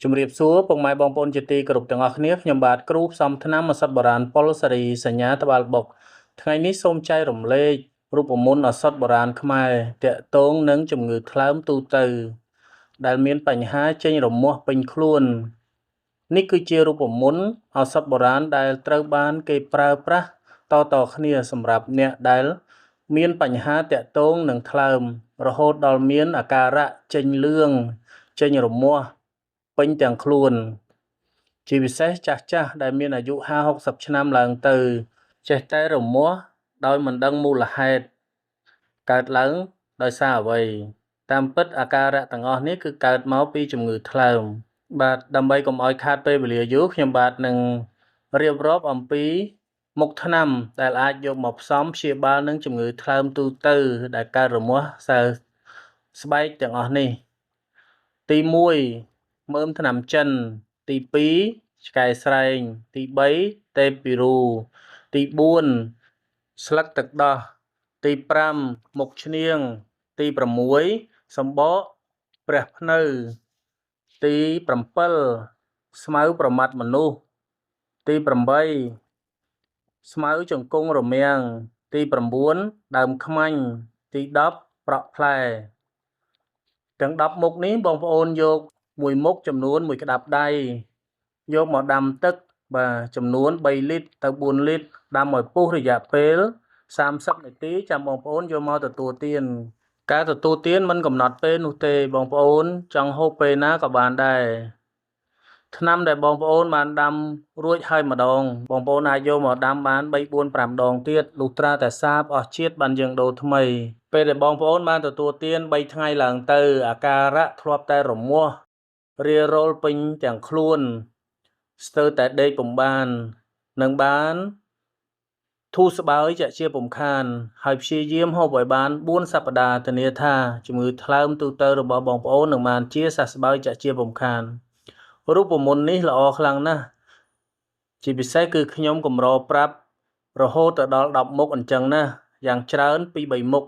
ជំរាបសួរពុកម៉ែបងប្អូនជាទីគោរពទាំងអស់គ្នាខ្ញុំបាទគ្រូផ្សំថ្នាំឱសថបុរាណប៉ុលសារីសញ្ញាត្បាល់បុកថ្ងៃនេះសូមចែករំលែករូបមន្តឱសថបុរាណខ្មែរតាក់ទងនឹងជំងឺថ្លើមទូទៅដែលមានបញ្ហាចេញរមាស់ពេញខ្លួននេះគឺជារូបមន្តឱសថបុរាណដែលត្រូវបានគេប្រើប្រាស់តៗគ្នាសម្រាប់អ្នកដែលមានបញ្ហាតាក់ទងនឹងថ្លើមរហូតដល់មានអាការៈចេញលឿងចេញរមាស់ពេញទាំងខ្លួនជាពិសេសចាស់ៗដែលមានអាយុ50 60ឆ្នាំឡើងទៅចេះតែរមាស់ដោយមិនដឹងមូលហេតុកើតឡើងដោយសារអ្វីតាមពិតអាការៈទាំងអស់នេះគឺកើតមកពីជំងឺថ្លើមបាទដើម្បីកុំឲ្យខាតពេលវេលាយូរខ្ញុំបាទនឹងរៀបរាប់អំពីមុខថ្នាំដែលអាចយកមកផ្សំព្យាបាលនឹងជំងឺថ្លើមទូទៅដែលកើតរមាស់សើស្បែកទាំងអស់នេះទី1មើមថ្នាំចិនទី2ឆ្កែស្រែងទី3ទេពពីរូទី4ស្លឹកទឹកដោះទី5មុខឈ្នាងទី6សំបកព្រះភ្នៅទី7ស្មៅប្រមាត់មនុស្សទី8ស្មៅជង្គង់រមាំងទី9ដើមខ្មាញ់ទី10ប្រក់ផ្លែទាំង10មុខនេះបងប្អូនយកមួយមុខចំនួនមួយក្តាប់ដៃយកមកដាំទឹកបាទចំនួន3លីត្រទៅ4លីត្រដាំឲ្យពុះរយៈពេល30នាទីចាំបងប្អូនយកមកទទួលទានការទទួលទានមិនកំណត់ពេលនោះទេបងប្អូនចង់ហូបពេលណាក៏បានដែរថ្នាំដែលបងប្អូនបានដាំរួចហើយម្ដងបងប្អូនអាចយកមកដាំបាន3 4 5ដងទៀតលុះត្រាតែសាបអស់ជាតិបានយើងដូរថ្មីពេលដែលបងប្អូនបានទទួលទាន3ថ្ងៃឡើងទៅអាការៈធ្លាប់តែរមាស់រារោលពេញទាំងខ្លួនស្ទើរតែដេកពុំបាននឹងបានធូរស្បើយជាក់ជាពុំខានហើយព្យាយាមហូបឲ្យបាន4សប្តាហ៍ធានាថាជំងឺថ្លើមទូទៅរបស់បងប្អូននឹងបានជាសះស្បើយជាក់ជាពុំខានរូបមន្តនេះល្អខ្លាំងណាស់ជាពិសេសគឺខ្ញុំកម្រប្រាប់រហូតទៅដល់10មុខអញ្ចឹងណាយ៉ាងច្រើន2 3មុខ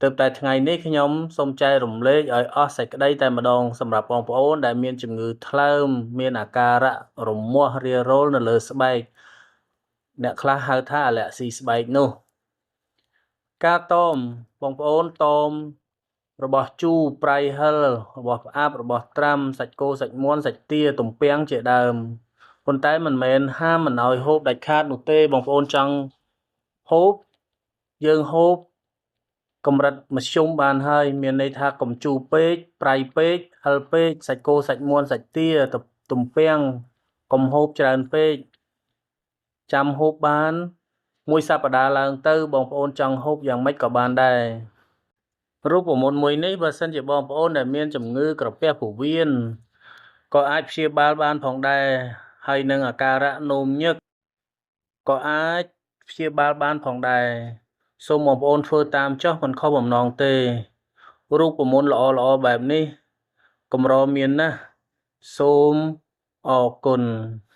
ទើបតែថ្ងៃនេះខ្ញុំសូមចែករំលែកឲ្យអស់សេចក្តីតែម្ដងសម្រាប់បងប្អូនដែលមានជំងឺថ្លើមមានអាការៈរមាស់រារោលនៅលើស្បែកអ្នកខ្លះហៅថាអាឡែស៊ីស្បែកនោះការតមបងប្អូនតមរបស់ជូរប្រៃហិលរបស់ផ្អាប់របស់ត្រាំសាច់គោសាច់មាន់សាច់ទាទំពាំងជាដើមប៉ុន្តែមិនមែនហាមមិនឲ្យហូបដាច់ខាតនោះទេបងប្អូនចង់ហូបយើងហូបកម្រិតមធ្យមបានហើយមានន័យថាកុំជូរពេកប្រៃពេកហឹរពេកសាច់គោសាច់មាន់សាច់ទាទំពាំងកុំហូបច្រើនពេកចាំហូបបានមួយសប្តាហ៍ឡើងទៅបងប្អូនចង់ហូបយ៉ាងម៉េចក៏បានដែររូបមន្តមួយនេះបើសិនជាបងប្អូនដែលមានជំងឺក្រពះពោះវៀនក៏អាចព្យាបាលបានផងដែរហើយនឹងអាការៈនោមញឹកក៏អាចព្យាបាលបានផងដែរសូមបងប្អូនធ្វើតាមចុះមិនខុសបំណងទេរូបមន្តល្អៗបែបនេះកម្រមានណាស់សូមអរគុណ។